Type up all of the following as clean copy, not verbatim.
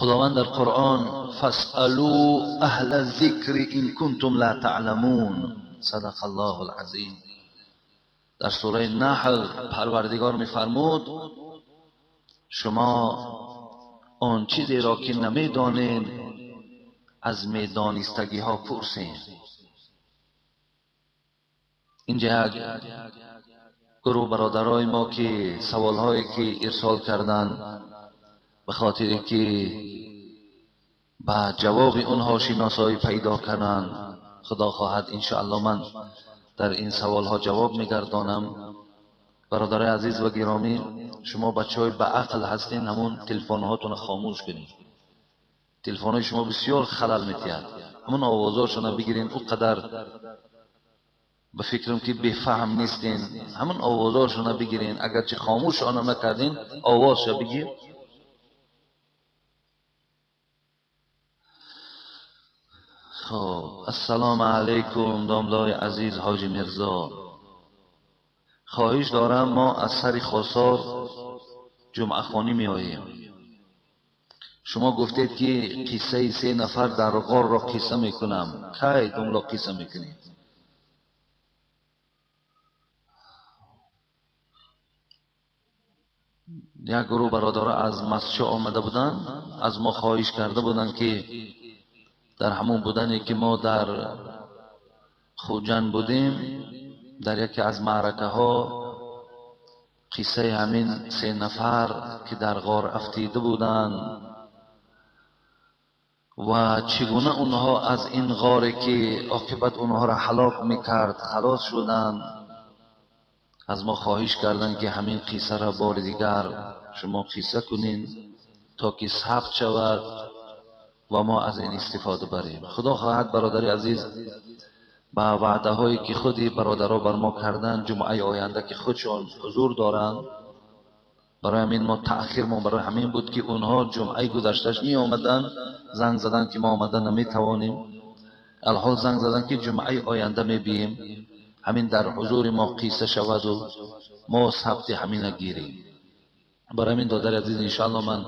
خداوند در قرآن فاسألوا اهل الذکر ان کنتم لا تعلمون، صدق الله العظیم. در سوره نحل پروردگار می‌فرمود شما آن چیزی را که نمی‌دانید از میدانستگی ها پرسید. اینجا یک گروه برادرای ما که سوال هایی که ارسال کردن به خاطر که با جواب اونها شناسایی پیدا کنند، خدا خواهد انشاءالله من در این سوال ها جواب میگردانم. برادرای عزیز و گرامی، شما بچه های به عقل هستین، همون تلفن هاتون خاموش کنید. تلفن های شما بسیار خلل میتید، همون آوازاشون بگیرین. او قدر به فکرم که بفهم نیستین، همون آوازاشون بگیرین. اگرچه خاموش آنم نکردین، آوازش بگیر. خب، السلام علیکم داملای عزیز حاجی میرزا، خواهش دارم ما از سر خسار جمعه خوانی می آییم. شما گفتید که قصه سه نفر در غار را قصه میکنم. کی داملا قصه میکنید؟ یک گروه برادرها از مسجد آمده بودند، از ما خواهش کرده بودند که در همون بودنی که ما در خوجند بودیم، در یکی از معرکه ها قصه همین سه نفر که در غار افتیده بودند و چگونه اونها از این غار که عاقبت اونها را هلاک میکرد خلاص شدند، از ما خواهش کردند که همین قصه را بار دیگر شما قصه کنین تا که ثبت شود و ما از این استفاده بریم. خدا خواهد برادر عزیز با وعده هایی که خودی برادرها بر ما کردن، جمعه آینده که خودشان حضور دارند، برای همین ما تأخیر ما برای همین بود که اونها جمعه گذشتهش می آمدن، زنگ زدن که ما آمدن نمی توانیم، الحال زنگ زدن که جمعه آینده می بیم، همین در حضور ما قصه شود و ما ثبت همین گیریم. برای همین دادر عزیز انشاءالله من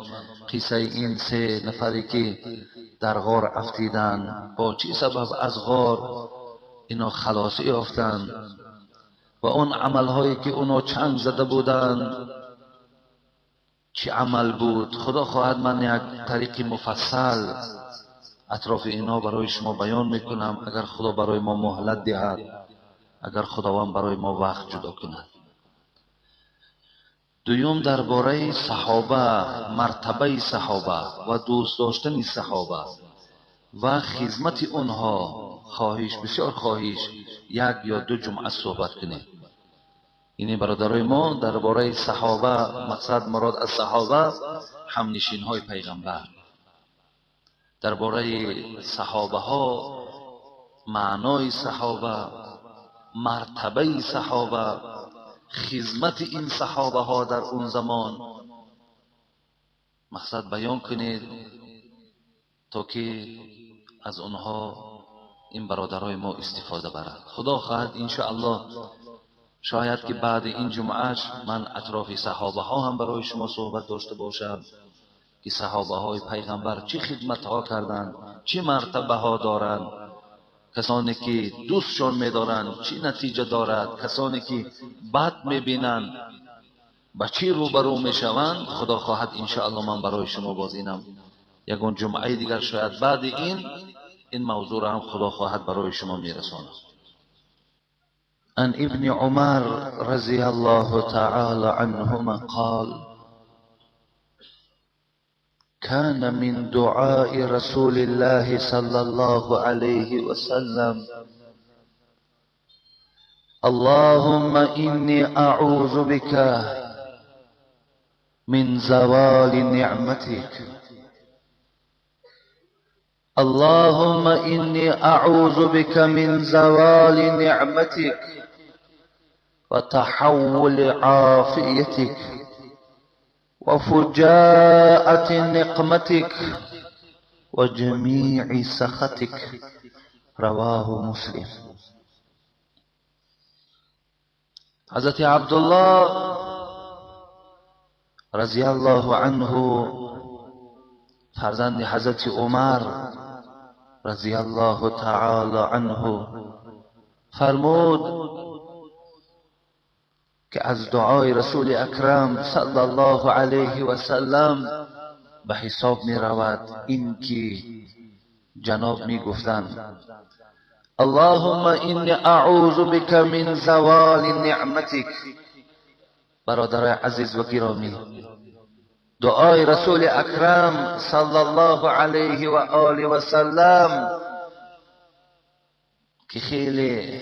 قصه این سه نفری که در غار افتیدن، با چی سبب از غار اینا خلاصی یافتند و اون عملهایی که اونا چنگ زده بودند چی عمل بود، خدا خواهد من یک طریق مفصل اطراف اینا برای شما بیان میکنم، اگر خدا برای ما مهلت دهد، اگر خداوند برای ما وقت جدا کند. دوم، درباره صحابه، مرتبه صحابه و دوست داشتن صحابه و خدمت اونها خواهش، بسیار خواهش، یک یا دو جمعه صحبت کنید. یعنی برادرای ما درباره صحابه، مقصد مراد از صحابه همنشین های پیغمبر، درباره صحابه ها، معنای صحابه، مرتبه صحابه، خدمت این صحابه ها در اون زمان، مقصد بیان کنید تا که از اونها این برادرای ما استفاده برد. خدا خواهد انشاءالله شاید که بعد این جمعهش من اطراف صحابه ها هم برای شما صحبت داشته باشم که صحابه های پیغمبر چه خدمت ها کردند، چه مرتبه ها دارند، کسانی که دوستشان می‌دارند چه نتیجه دارد، کسانی که بد می‌بینند با چی روبرو می‌شوند. خدا خواهد انشاءالله من برای شما باز اینم یگان جمعه دیگر شاید بعد این موضوع را هم خدا خواهد برای شما میرساند. عن ابن عمر رضی الله تعالى عنهما قال كان من دعاء رسول الله صلى الله عليه وسلم اللهم إني أعوذ بك من زوال نعمتك، اللهم إني أعوذ بك من زوال نعمتك وتحول عافيتك وفجاءة نقمتك وجميع سخطك. رواه مسلم. حضرت عبدالله رضی الله عنه فرزند حضرت عمر رضی الله تعالی عنه فرمود که از دعای رسول اکرم صلی الله علیه و سلم به حساب می رود این که جناب می گفتند اللهم انی اعوذ بک من زوال نعمتک. برادرای عزیز و گرامی، دعای رسول اکرم صلی الله علیه و آله و سلم که خیلی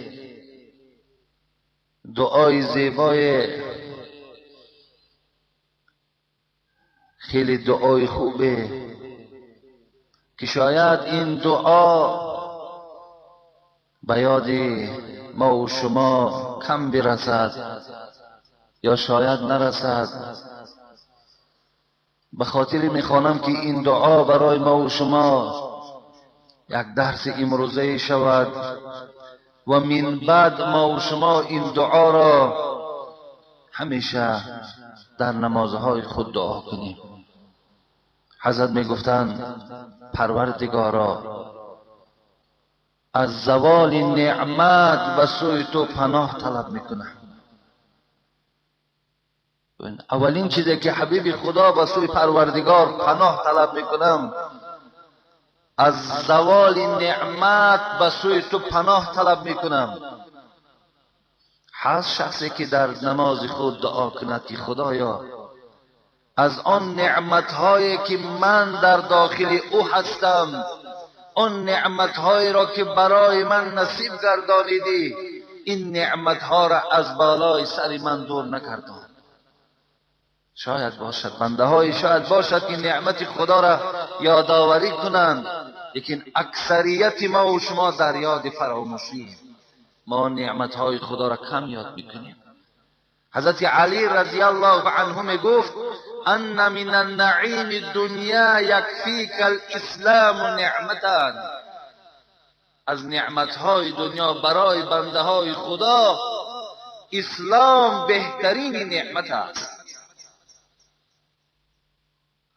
دعای زیبای، خیلی دعای خوبه که شاید این دعا به یاد ما و شما کم برسد یا شاید نرسد. به خاطر میخوانم که این دعا برای ما و شما یک درس امروزه شود و من بعد ما و شما این دعا را همیشه در نمازهای خود دعا کنیم. حضرت میگفتند پروردگارا، از زوال نعمت به سوی تو پناه طلب میکنم. اولین چیزی که حبیب خدا به سوی پروردگار پناه طلب میکنم، از زوال نعمت به سوی تو پناه طلب میکنم. هست شخصی که در نماز خود دعا کند که خدایا از آن نعمتهایی که من در داخل او هستم، آن نعمتهایی را که برای من نصیب گردانیدی، این نعمتها را از بالای سر من دور نکردان. شاید باشد بنده های شاید باشد که نعمت خدا را یادآوری کنند، لیکن اکثریت ما و شما در یاد فراموشیم. ما نعمتهای خدا را کم یاد میکنیم. حضرت علی رضی الله عنه میگفت ان من النعیم الدنیا یکفیک الاسلام نعمتا. از نعمتهای دنیا برای بنده های خدا اسلام بهترین نعمت است.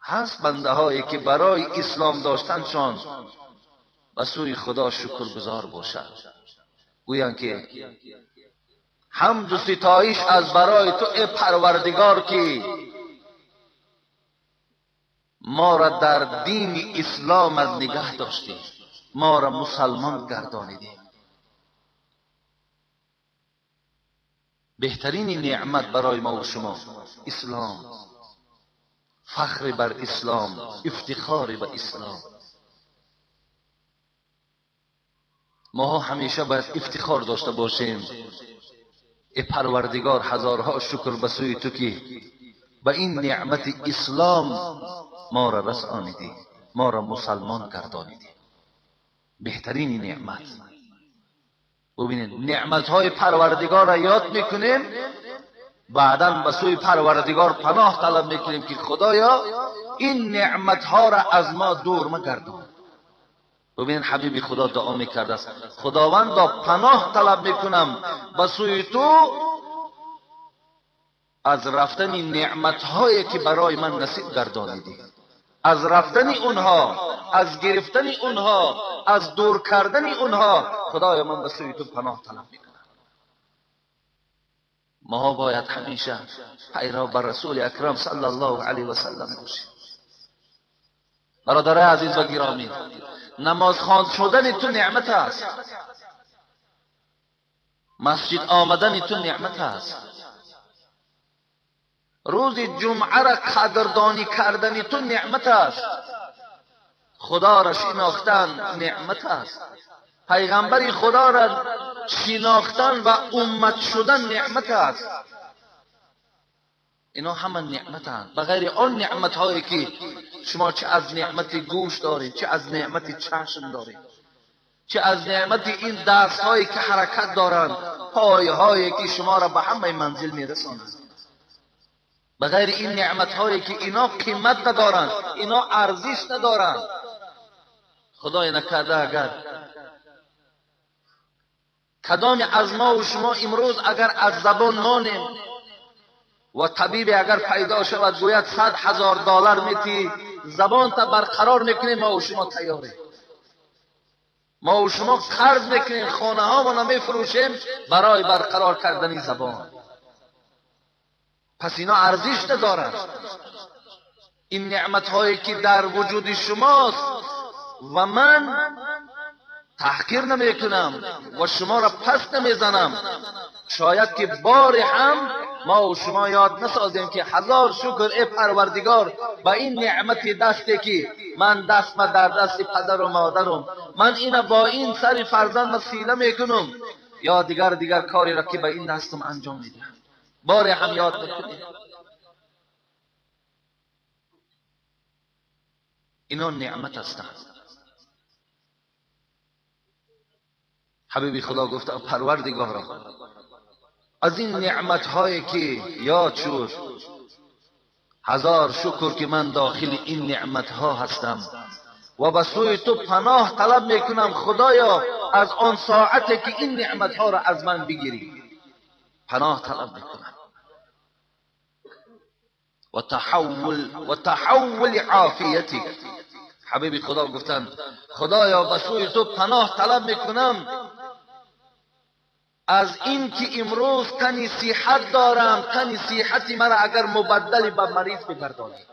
هست بنده هایی که برای اسلام داشتنشان به سوی خدا شکرگزار باشد، گویند که حمد و ستایش از برای تو ای پروردگار که ما را در دین اسلام از نگه داشتی، ما را مسلمان گردانیدی. بهترین نعمت برای ما و شما اسلام، فخر بر اسلام، افتخار به اسلام. ما همیشه باید افتخار داشته باشیم. ای پروردگار، هزارها شکر به سوی تو که به این نعمت اسلام ما را رسانیدی، ما را مسلمان گردانیدی. بهترین نعمت. ببینید نعمت های پروردگار را یاد میکنیم، بعدا به سوی پروردگار پناه طلب میکنیم که خدایا این نعمت ها را از ما دور مگردان. ببینید حبیب خدا دعا میکرده است، خداوندا پناه طلب میکنم به سوی تو از رفتن نعمت هایی که برای من نصیب گردانیدی، از رفتن اونها، از گرفتن اونها، از دور کردن اونها، خدایا من به سوی تو پناه طلب میکنم. ما باید همیشه پیرو بر رسول اکرم صلی الله علیه و سلم باشیم. برادرای عزیز و گرامی، نماز خوان شدن تو نعمت است، مسجد آمدن تو نعمت است، روز جمعه را قدردانی کردن تو نعمت است، خدا را شناختن نعمت است، پیغمبر خدا را شناختن و امت شدن نعمت است. اینا همه نعمت هستند. بغیر آن نعمت هایی که شما چه از نعمت گوش دارید، چه از نعمت چشم دارید، چه از نعمت این دست هایی که حرکت دارند، پای هایی که شما را به همه منزل میرسانند، بغیر این نعمت هایی که اینا قیمت ندارند، اینا ارزش ندارند. خدای نکرده اگر کدام از ما و شما امروز اگر از زبان مانیم و طبیب اگر پیدا شود گوید 100,000 دلار میتی زبان تا برقرار میکنیم، ما و شما تیاریم. ما و شما قرض میکنیم، خانه ها ما میفروشیم برای برقرار کردن زبان. پس اینا ارزش ندارند. این نعمت هایی که در وجود شماست و من تحقیر نمیکنم و شما را پس نمیزنم. شاید که بار هم ما و شما یاد نسازیم که هزار شکر ای پروردگار با این نعمت دستی که من دست ما در دست پدر و مادرم، من اینا با این سر فرزند سیله میکنم یا دیگر کاری را که با این دستم انجام میدم. بار هم یاد نکنیم. اینا نعمت هستند. حبیبی خدا گفت پروردگارا از این نعمت هایی که یاد شد، هزار شکر که من داخل این نعمت ها هستم و به سوی تو پناه طلب میکنم خدایا از آن ساعت که این نعمت ها را از من بگیری پناه طلب میکنم. و تحول عافیتی. حبیبی خدا گفتن خدایا به سوی تو پناه طلب میکنم از این که امروز تنی صحت دارم، تنی صحتی مرا اگر مبدل به مریض بگردانی،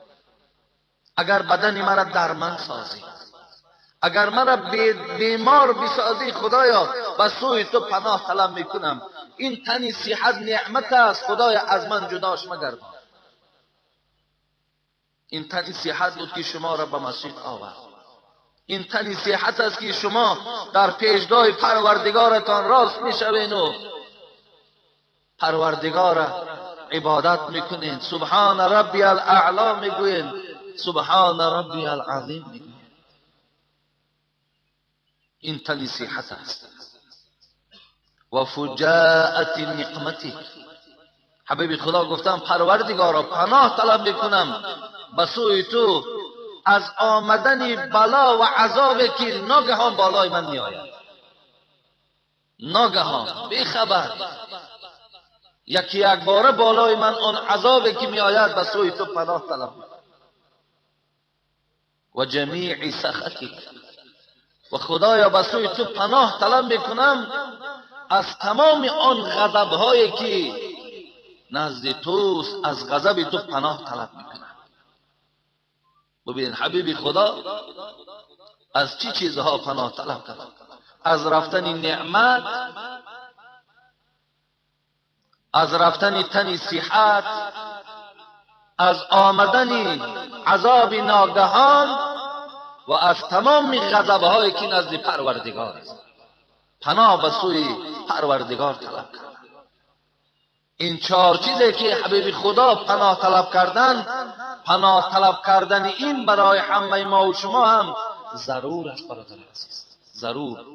اگر بدن مرا درمان سازی، اگر مرا بیمار بسازی، خدایا به سوی تو پناه طلب میکنم. این تنی صحت نعمت است، خدایا از من جداش مگردان. این تنی صحت بود که شما را به مسجد آورد. این تنی صحت است که شما در پیشگاه پروردگارتان راست میشوین و پروردگار عبادت میکنین. سبحان ربی الاعلی میگوین، سبحان ربی العظیم میگوین. این تنی صحت است. و فجاءت نقمتی. حبیب خدا گفتم پروردگارا پناه طلب میکنم به سوی تو از آمدن بلا و عذاب که ناگهان بالای من می آید. ناگهان بی خبر یکی یک باره بالای من آن عذاب که می آید به سوی تو پناه طلب. و جمیع سخطک. و خدایا به سوی تو پناه طلب میکنم از تمام آن غضب هایی که نزد توست، از غضب تو پناه طلب میکنم. ببین حبیبی خدا از چی چیزها پناه طلب کرد؟ از رفتن نعمت، از رفتن تن صحت، از آمدن عذاب ناگهان و از تمام غضبهایی که نزد پروردگار است. پناه به سوی پروردگار طلب کرد. این چهار چیزی که حبیب خدا پناه طلب کردن، پناه طلب کردن این برای همه ما و شما هم ضرور است برادر عزیز، ضرور.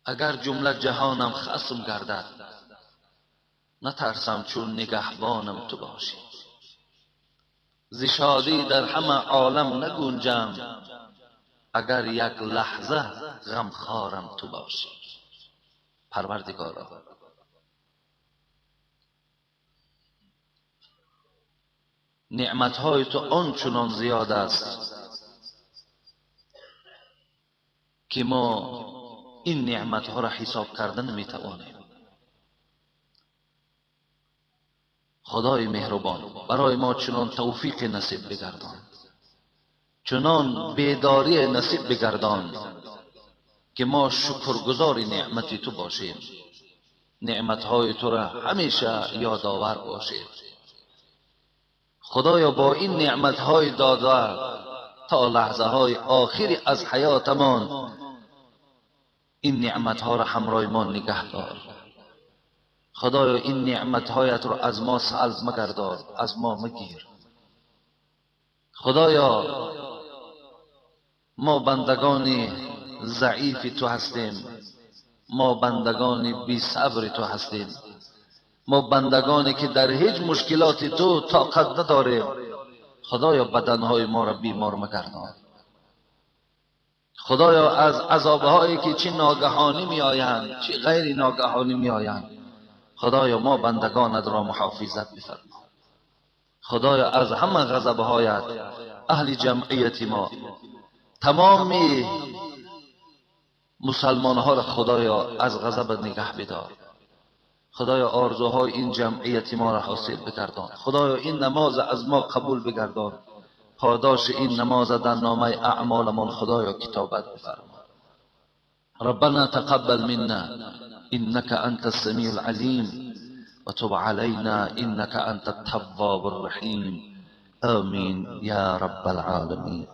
اگر جمله جهانم خصم گردد نترسم چون نگهبانم تو باشی. ز شادی در همه عالم نگنجم اگر یک لحظه غمخوارم تو باشی. پروردگارا نعمتهای تو آنچنان زیاد است که ما این نعمتها را حساب کردن نمیتوانیم. خدای مهربان برای ما چنان توفیق نصیب بگردان، چنان بیداری نصیب بگردان که ما شکرگزار نعمت تو باشیم، نعمتهای تو را همیشه یادآور باشیم. خدایا با این نعمتهای داده تا لحظه های آخری از حیاتمان این نعمتها را همراه ما نگه دار. خدایا این نعمتهایت را از ما سلب مگردان، از ما مگیر. خدایا ما بندگان ضعیف تو هستیم، ما بندگان بی صبر تو هستیم، ما بندگانی که در هیچ مشکلات تو طاقت نداریم. خدایا بدنهای ما را بیمار مگردان. خدایا از عذابهایی که چی ناگهانی می آیند چی غیر ناگهانی می آیند، خدایا ما بندگانت را محافظت بفرما. خدایا از همه غضبهایت اهل جمعیت ما، تمامی مسلمان ها را خدایا از غضب نگه بدار. خدایا آرزوهای این جمعیت ما را حاصل بگردان. خدایا این نماز از ما قبول بگردان. پاداش این نماز در نامه اعمالمان خدایا کتابت بفرما. ربنا تقبل منا انك انت السميع العليم وتب علينا انك انت التواب الرحيم. آمين يا رب العالمين.